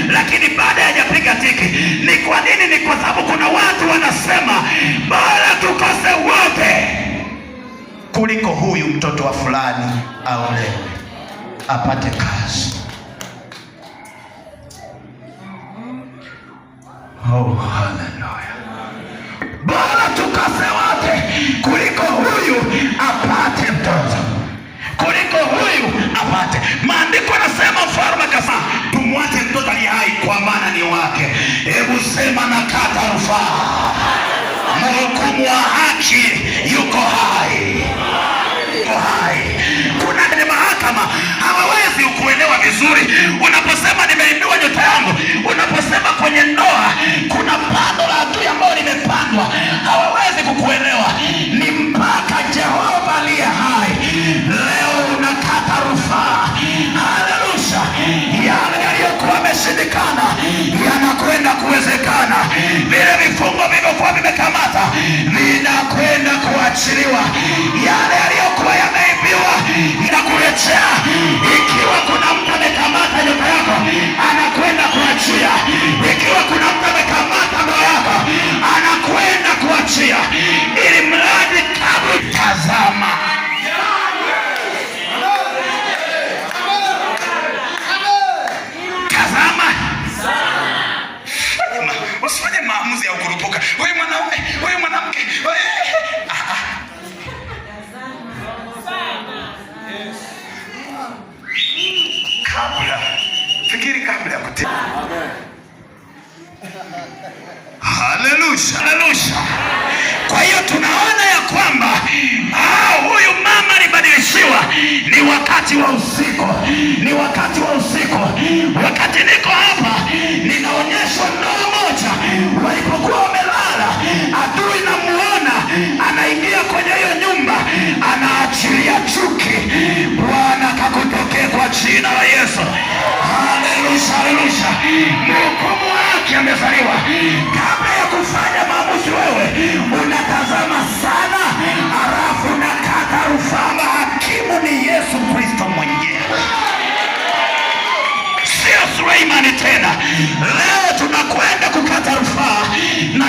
lakini baada hajapiga tiki. Ni kwa nini? Ni kwa sababu kuna watu wanasema bora tukose wote kuliko huyu mtoto wa fulani aolewe apate kazi. Oh, haleluya! Bora tukose wote kuliko huyu apate mtoto, kuliko huyu apate. Maandiko yanasema mfalme akasema, tumwache mtoto aliye hai, kwa maana ni wake. Hebu sema, nakata rufaa. Mhukumu wa haki yuko hai, yuko hai. Kuna kwenye mahakama hawawezi kuelewa vizuri. Unaposema nimeibiwa nyota yangu, unaposema kwenye ndoa kuna pando la adui ambayo limepandwa, hawawezi kukuelewa. Ni mpaka Jehova aliye hai. Leo unakata rufaa. Haleluya! Yale yaliyokuwa yameshindikana yanakwenda kuwezekana. Vile vifungo vilivyokuwa vimekamata vinakwenda kuachiliwa. Yale yaliyokuwa yameibiwa inakurejea. Ikiwa kuna mtu amekamata nyota yako, anakwenda kuachia. Ikiwa kuna mtu amekamata ndoa yako, anakwenda kuachia, ili mradi kabla. Tazama, tazama, usifanye maamuzi ya kukurupuka. Huyu mwanaume, huyu mwanamke, ah, ah. Kabla fikiri, kabla ya kutenda. Haleluya, haleluya. Kwa hiyo tunaona ya kwamba huyu mama alibadilishiwa. Ni wakati wa usiku, ni wakati wa usiku. Wakati niko hapa ninaonyeshwa ndoa moja, walipokuwa wamelala, adui namuona anaingia kwenye hiyo nyumba, anaachilia chuki. Bwana kakutokee kwa jina la Yesu. Haleluya, haleluya. Mhukumu wake amezaliwa. Kabla ya kufanya maamuzi, wewe unatazama sana, halafu unakata rufaa. Hakimu ni Yesu Kristo mwenyewe, sio Suleimani tena. Leo tunakwenda kukata rufaa na